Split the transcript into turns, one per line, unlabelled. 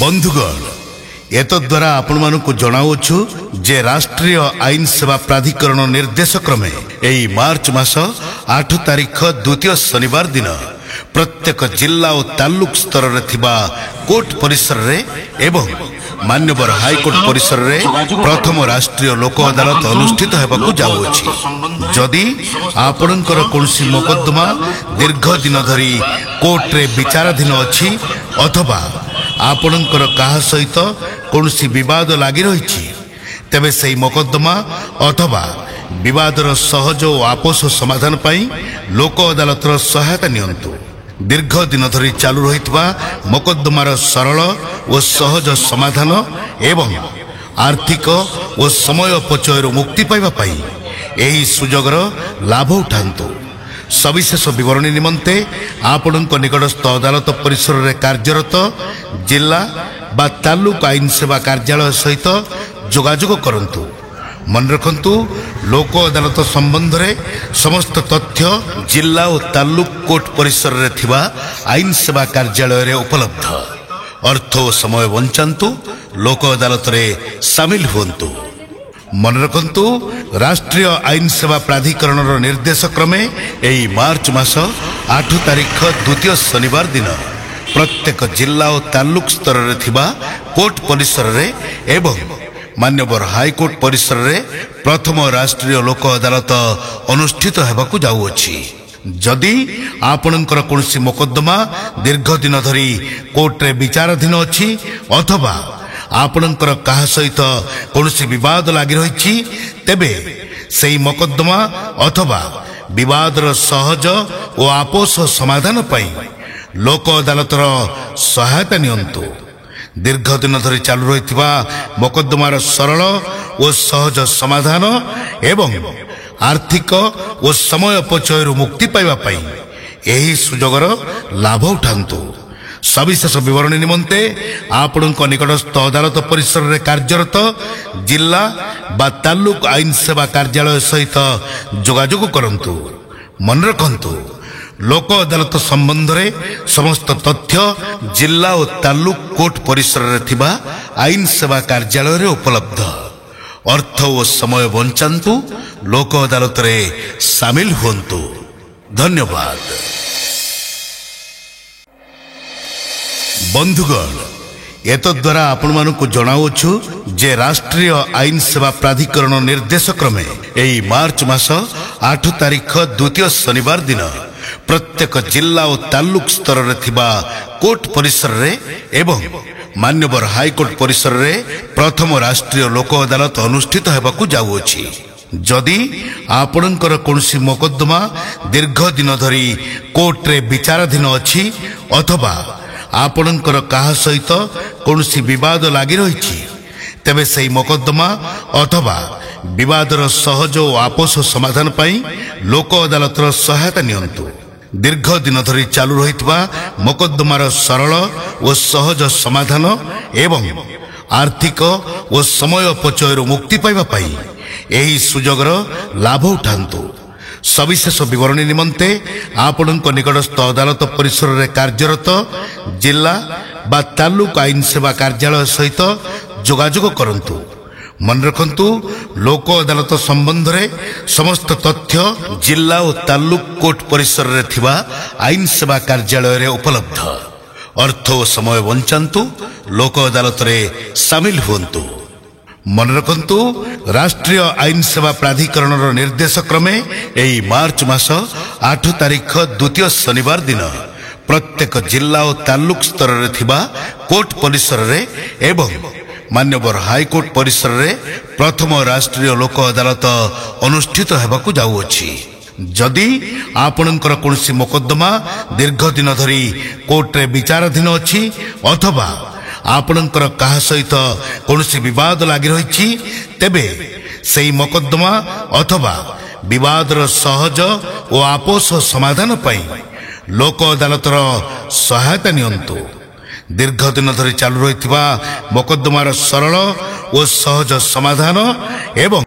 ବନ୍ଧୁଗଣ, ଏତଦ୍ୱାରା ଆପଣମାନଙ୍କୁ ଜଣାଉଛୁ ଯେ ରାଷ୍ଟ୍ରୀୟ ଆଇନ ସେବା ପ୍ରାଧିକରଣ ନିର୍ଦ୍ଦେଶ କ୍ରମେ ଏହି ମାର୍ଚ୍ଚ ମାସ 8 ତାରିଖ ଦ୍ୱିତୀୟ ଶନିବାର ଦିନ ପ୍ରତ୍ୟେକ ଜିଲ୍ଲା ଓ ତାଲୁକ ସ୍ତରରେ ଥିବା କୋର୍ଟ ପରିସରରେ ଏବଂ ମାନ୍ୟବର ହାଇକୋର୍ଟ ପରିସରରେ ପ୍ରଥମ ରାଷ୍ଟ୍ରୀୟ ଲୋକ ଅଦାଲତ ଅନୁଷ୍ଠିତ ହେବାକୁ ଯାଉଅଛି। ଯଦି ଆପଣଙ୍କର କୌଣସି ମୋକଦ୍ଦମା ଦୀର୍ଘ ଦିନ ଧରି କୋର୍ଟରେ ବିଚାରାଧୀନ ଅଛି ଅଥବା ଆପଣଙ୍କର କାହା ସହିତ କୌଣସି ବିବାଦ ଲାଗି ରହିଛି, ତେବେ ସେହି ମୋକଦ୍ଦମା ଅଥବା ବିବାଦର ସହଜ ଓ ଆପୋଷ ସମାଧାନ ପାଇଁ ଲୋକ ଅଦାଲତର ସହାୟତା ନିଅନ୍ତୁ। ଦୀର୍ଘ ଦିନ ଧରି ଚାଲୁ ରହିଥିବା ମୋକଦ୍ଦମାର ସରଳ ଓ ସହଜ ସମାଧାନ ଏବଂ ଆର୍ଥିକ ଓ ସମୟ ଅପଚୟରୁ ମୁକ୍ତି ପାଇବା ପାଇଁ ଏହି ସୁଯୋଗର ଲାଭ ଉଠାନ୍ତୁ। ସବିଶେଷ ବିବରଣୀ ନିମନ୍ତେ ଆପଣଙ୍କ ନିକଟସ୍ଥ ଅଦାଲତ ପରିସରରେ କାର୍ଯ୍ୟରତ ଜିଲ୍ଲା ବା ତାଲୁକ ଆଇନ ସେବା କାର୍ଯ୍ୟାଳୟ ସହିତ ଯୋଗାଯୋଗ କରନ୍ତୁ। ମନେ ରଖନ୍ତୁ, ଲୋକ ଅଦାଲତ ସମ୍ବନ୍ଧରେ ସମସ୍ତ ତଥ୍ୟ ଜିଲ୍ଲା ଓ ତାଲୁକ କୋର୍ଟ ପରିସରରେ ଥିବା ଆଇନ ସେବା କାର୍ଯ୍ୟାଳୟରେ ଉପଲବ୍ଧ। ଅର୍ଥ ଓ ସମୟ ବଞ୍ଚାନ୍ତୁ, ଲୋକ ଅଦାଲତରେ ସାମିଲ ହୁଅନ୍ତୁ। ମନେ ରଖନ୍ତୁ, ରାଷ୍ଟ୍ରୀୟ ଆଇନ ସେବା ପ୍ରାଧିକରଣର ନିର୍ଦ୍ଦେଶ କ୍ରମେ ଏହି ମାର୍ଚ୍ଚ ମାସ 8 ତାରିଖ ଦ୍ୱିତୀୟ ଶନିବାର ଦିନ ପ୍ରତ୍ୟେକ ଜିଲ୍ଲା ଓ ତାଲୁକ ସ୍ତରରେ ଥିବା କୋର୍ଟ ପରିସରରେ ଏବଂ ମାନ୍ୟବର ହାଇକୋର୍ଟ ପରିସରରେ ପ୍ରଥମ ରାଷ୍ଟ୍ରୀୟ ଲୋକ ଅଦାଲତ ଅନୁଷ୍ଠିତ ହେବାକୁ ଯାଉଅଛି। ଯଦି ଆପଣଙ୍କର କୌଣସି ମୋକଦ୍ଦମା ଦୀର୍ଘ ଦିନ ଧରି କୋର୍ଟରେ ବିଚାରାଧୀନ ଅଛି ଅଥବା ଆପଣଙ୍କର କାହା ସହିତ କୌଣସି ବିବାଦ ଲାଗି ରହିଛି, ତେବେ ସେହି ମକଦ୍ଦମା ଅଥବା ବିବାଦର ସହଜ ଓ ଆପୋଷ ସମାଧାନ ପାଇଁ ଲୋକ ଅଦାଲତର ସହାୟତା ନିଅନ୍ତୁ। ଦୀର୍ଘ ଦିନ ଧରି ଚାଲୁ ରହିଥିବା ମକଦ୍ଦମାର ସରଳ ଓ ସହଜ ସମାଧାନ ଏବଂ ଆର୍ଥିକ ଓ ସମୟ ଅପଚୟରୁ ମୁକ୍ତି ପାଇବା ପାଇଁ ଏହି ସୁଯୋଗର ଲାଭ ଉଠାନ୍ତୁ। ସବିଶେଷ ବିବରଣୀ ନିମନ୍ତେ ଆପଣଙ୍କ ନିକଟସ୍ଥ ଅଦାଲତ ପରିସରରେ କାର୍ଯ୍ୟରତ ଜିଲ୍ଲା ବା ତାଲୁକ ଆଇନ ସେବା କାର୍ଯ୍ୟାଳୟ ସହିତ ଯୋଗାଯୋଗ କରନ୍ତୁ। ମନେ ରଖନ୍ତୁ, ଲୋକ ଅଦାଲତ ସମ୍ବନ୍ଧରେ ସମସ୍ତ ତଥ୍ୟ ଜିଲ୍ଲା ଓ ତାଲୁକ କୋର୍ଟ ପରିସରରେ ଥିବା ଆଇନ ସେବା କାର୍ଯ୍ୟାଳୟରେ ଉପଲବ୍ଧ। ଅର୍ଥ ଓ ସମୟ ବଞ୍ଚାନ୍ତୁ, ଲୋକ ଅଦାଲତରେ ସାମିଲ ହୁଅନ୍ତୁ। ଧନ୍ୟବାଦ। ବନ୍ଧୁଗଣ, ଏତଦ୍ୱାରା ଆପଣମାନଙ୍କୁ ଜଣାଉଛୁ ଯେ ରାଷ୍ଟ୍ରୀୟ ଆଇନ ସେବା ପ୍ରାଧିକରଣ ନିର୍ଦ୍ଦେଶ କ୍ରମେ ଏହି ମାର୍ଚ୍ଚ ମାସ 8 ତାରିଖ ଦ୍ୱିତୀୟ ଶନିବାର ଦିନ ପ୍ରତ୍ୟେକ ଜିଲ୍ଲା ଓ ତାଲୁକ ସ୍ତରରେ ଥିବା କୋର୍ଟ ପରିସରରେ ଏବଂ ମାନ୍ୟବର ହାଇକୋର୍ଟ ପରିସରରେ ପ୍ରଥମ ରାଷ୍ଟ୍ରୀୟ ଲୋକ ଅଦାଲତ ଅନୁଷ୍ଠିତ ହେବାକୁ ଯାଉଅଛି। ଯଦି ଆପଣଙ୍କର କୌଣସି ମୋକଦ୍ଦମା ଦୀର୍ଘ ଦିନ ଧରି କୋର୍ଟରେ ବିଚାରାଧୀନ ଅଛି ଅଥବା ଆପଣଙ୍କର କାହା ସହିତ କୌଣସି ବିବାଦ ଲାଗି ରହିଛି, ତେବେ ସେହି ମକଦ୍ଦମା ଅଥବା ବିବାଦର ସହଜ ଓ ଆପୋଷ ସମାଧାନ ପାଇଁ ଲୋକ ଅଦାଲତର ସହାୟତା ନିଅନ୍ତୁ। ଦୀର୍ଘ ଦିନ ଧରି ଚାଲୁ ରହିଥିବା ମକଦ୍ଦମାର ସରଳ ଓ ସହଜ ସମାଧାନ ଏବଂ ଆର୍ଥିକ ଓ ସମୟ ଅପଚୟରୁ ମୁକ୍ତି ପାଇବା ପାଇଁ ଏହି ସୁଯୋଗର ଲାଭ ଉଠାନ୍ତୁ। ସବିଶେଷ ବିବରଣୀ ନିମନ୍ତେ ଆପଣଙ୍କ ନିକଟସ୍ଥ ଅଦାଲତ ପରିସରରେ କାର୍ଯ୍ୟରତ ଜିଲ୍ଲା ବା ତାଲୁକ ଆଇନ ସେବା କାର୍ଯ୍ୟାଳୟ ସହିତ ଯୋଗାଯୋଗ କରନ୍ତୁ। ମନେ ରଖନ୍ତୁ, ଲୋକ ଅଦାଲତ ସମ୍ବନ୍ଧରେ ସମସ୍ତ ତଥ୍ୟ ଜିଲ୍ଲା ଓ ତାଲୁକ କୋର୍ଟ ପରିସରରେ ଥିବା ଆଇନ ସେବା କାର୍ଯ୍ୟାଳୟରେ ଉପଲବ୍ଧ। ଅର୍ଥ ଓ ସମୟ ବଞ୍ଚାନ୍ତୁ, ଲୋକ ଅଦାଲତରେ ସାମିଲ ହୁଅନ୍ତୁ। ମନେ ରଖନ୍ତୁ, ରାଷ୍ଟ୍ରୀୟ ଆଇନ ସେବା ପ୍ରାଧିକରଣର ନିର୍ଦ୍ଦେଶ କ୍ରମେ ଏହି ମାର୍ଚ୍ଚ ମାସ 8 ତାରିଖ ଦ୍ୱିତୀୟ ଶନିବାର ଦିନ ପ୍ରତ୍ୟେକ ଜିଲ୍ଲା ଓ ତାଲୁକ ସ୍ତରରେ ଥିବା କୋର୍ଟ ପରିସରରେ ଏବଂ ମାନ୍ୟବର ହାଇକୋର୍ଟ ପରିସରରେ ପ୍ରଥମ ରାଷ୍ଟ୍ରୀୟ ଲୋକ ଅଦାଲତ ଅନୁଷ୍ଠିତ ହେବାକୁ ଯାଉଅଛି। ଯଦି ଆପଣଙ୍କର କୌଣସି ମୋକଦ୍ଦମା ଦୀର୍ଘ ଦିନ ଧରି କୋର୍ଟରେ ବିଚାରାଧୀନ ଅଛି ଅଥବା ଆପଣଙ୍କର କାହା ସହିତ କୌଣସି ବିବାଦ ଲାଗି ରହିଛି, ତେବେ ସେହି ମକଦ୍ଦମା ଅଥବା ବିବାଦର ସହଜ ଓ ଆପୋଷ ସମାଧାନ ପାଇଁ ଲୋକ ଅଦାଲତର ସହାୟତା ନିଅନ୍ତୁ। ଦୀର୍ଘ ଦିନ ଧରି ଚାଲୁ ରହିଥିବା ମକଦ୍ଦମାର ସରଳ ଓ ସହଜ ସମାଧାନ ଏବଂ